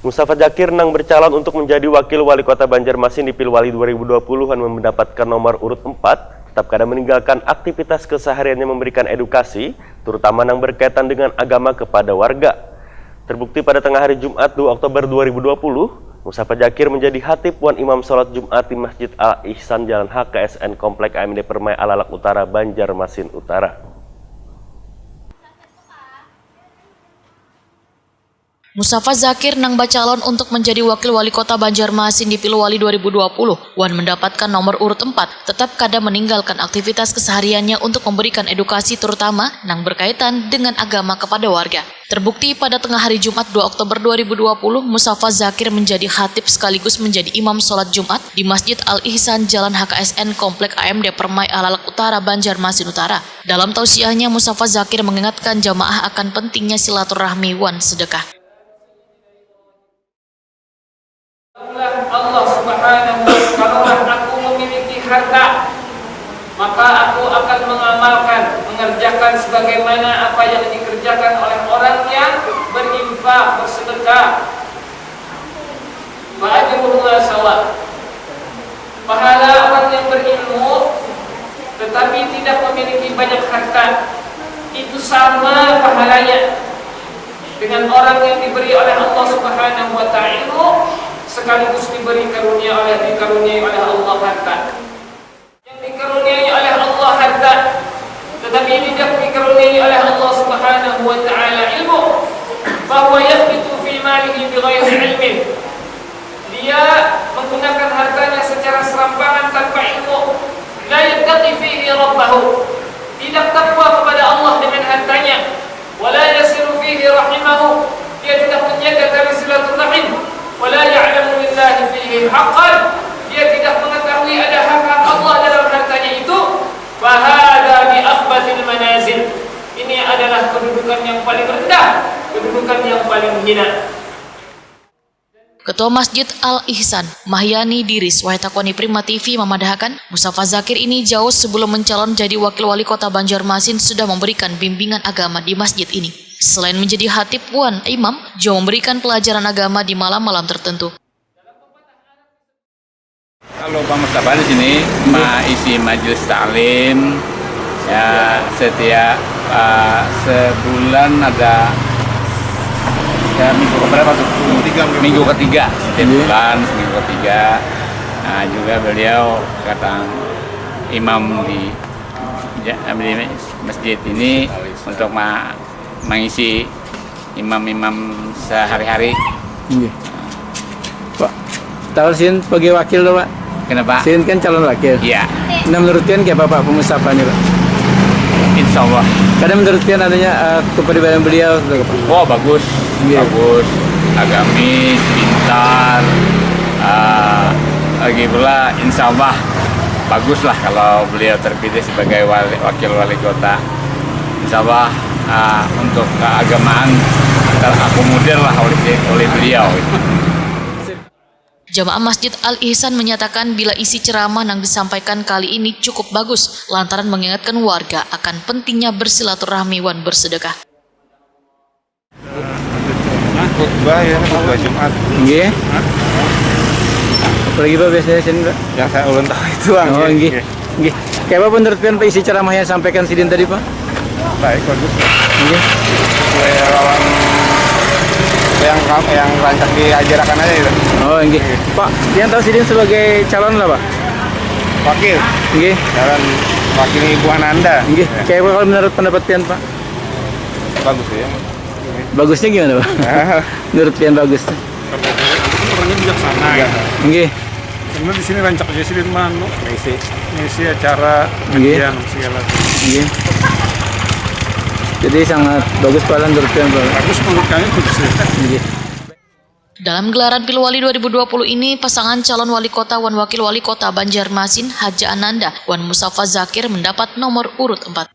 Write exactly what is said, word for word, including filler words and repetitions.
Mustafa Zakir nang bercalon untuk menjadi Wakil Wali Kota Banjarmasin di Pilwali dua ribu dua puluh mendapatkan nomor urut empat, tetap kada meninggalkan aktivitas kesehariannya memberikan edukasi, terutama nang berkaitan dengan agama kepada warga. Terbukti pada tengah hari Jumat dua Oktober dua ribu dua puluh, Mustafa Zakir menjadi hatib wan imam salat Jumat di Masjid Al-Ihsan, Jalan H K S N, Komplek A M D Permai Alalak Utara, Banjarmasin Utara. Mustafa Zakir nang bacalon untuk menjadi Wakil Wali Kota Banjarmasin di Pilwali dua ribu dua puluh wan mendapatkan nomor urut empat tetap kada meninggalkan aktivitas kesehariannya untuk memberikan edukasi, terutama nang berkaitan dengan agama kepada warga. Terbukti pada tengah hari Jumat dua Oktober dua ribu dua puluh, Mustafa Zakir menjadi khatib sekaligus menjadi imam salat Jumat di Masjid Al-Ihsan, Jalan H K S N, Komplek A M D Permai Alalak Utara, Banjarmasin Utara. Dalam tausiahnya, Mustafa Zakir mengingatkan jamaah akan pentingnya silaturahmi wan sedekah. Kalaulah Allah Subhanahu wa Kalaulah aku memiliki harta, maka aku akan mengamalkan, mengerjakan sebagaimana apa yang dikerjakan oleh orang yang berinfak, bersedekah. Fa ajruhuma sawa. Pahala orang yang berilmu tetapi tidak memiliki banyak harta, itu sama pahalanya dengan orang yang diberi oleh Allah Subhanahu wa Ta'ala ilmu sekaligus diberi karunia oleh dikaruniai oleh Allah harta. Yang dikaruniai oleh Allah harta, tetapi tidak dikaruniai oleh Allah Subhanahu wa Ta'ala ilmu, fahuwa yakhbitu fi malihi bighairi ilmin. Dia menggunakan hartanya secara serampangan tanpa ilmu. La yattaqi fihi rabbahu. Tidak takwa kepada Allah dengan hartanya. Wala yasilu fihi rahimahu. Dia tidak menjaga tali silaturahim. Wala ya'lamu lillahi fihi haqqan. Dia tidak mengetahui ada hak-hak Allah dalam hartanya itu. Fahada bi akhbathil manazil. Ini adalah kedudukan yang paling rendah, kedudukan yang paling hina. Ketua Masjid Al-Ihsan, Mahyani Diris, wahai takoni Prima T V mamadahakan, Mustafa Zakir ini jauh sebelum mencalon jadi Wakil Wali Kota Banjarmasin sudah memberikan bimbingan agama di masjid ini. Selain menjadi hatib wan imam, juga memberikan pelajaran agama di malam-malam tertentu. Kalau Pak Mustafa di sini maisi majelis taklim, ya, setiap uh, sebulan ada, ya, minggu keberapa tuh? Minggu ketiga. Minggu ketiga setiap bulan, seminggu ketiga. Nah, juga beliau kadang imam di, di masjid ini untuk mengisi imam-imam sehari-hari. Pak, tahu sin sebagai wakil tuh, Pak? Kenapa? Sin kan calon wakil. Iya. Nah, menurut pian kayak apa, Pak, pemusapa nih, Pak? Insya Allah. Kada menurut pian adanya uh, kepribadian beliau gitu, Pak? Oh, bagus. Iya. Bagus. Agamis, pintar. Uh, lagi pula insya Allah baguslah kalau beliau terpilih sebagai wali, wakil wali kota. Insya Allah uh, untuk keagamaan terakomodir lah oleh oleh beliau. Jamaah Masjid Al Ihsan menyatakan bila isi ceramah yang disampaikan kali ini cukup bagus lantaran mengingatkan warga akan pentingnya bersilaturahmi wan bersedekah. Khutbah ya, khutbah Jumat. Nggih. Apalagi Pak biasanya sini, Pak? Yang saya ulun tahu itu, Bang. Oh, nggih. Nggih. Kayak apa menurut pian, Pak, isi ceramah yang sampaikan sidin tadi, Pak? Baik, bagus. Nggih. Sesuai lawan yang yang rancak diajarakan aja gitu. Oh, nggih. Pak, pian tahu sidin sebagai calon lah, Pak? Wakil, Nggih. calon wakil Ibu Ananda. Nggih. Kayak apa kalau menurut pendapat pian, Pak? Bagus ya. Bagusnya gimana, Pak? Menurut pian bagus. Orangnya bijaksana ya. Nggih. Karena di sini rancak aja sih mah anu, Ngisi. ngisi acara Nggih. pengajian segala. Nggih. Jadi sangat bagus, Pak, menurut pian, Pak. Bagus menurut kami bagus ya. Nggih. Dalam gelaran Pilwali dua ribu dua puluh ini, pasangan calon wali kota wan wakil wali kota Banjarmasin, Haja Ananda wan Mustafa Zakir mendapat nomor urut empat.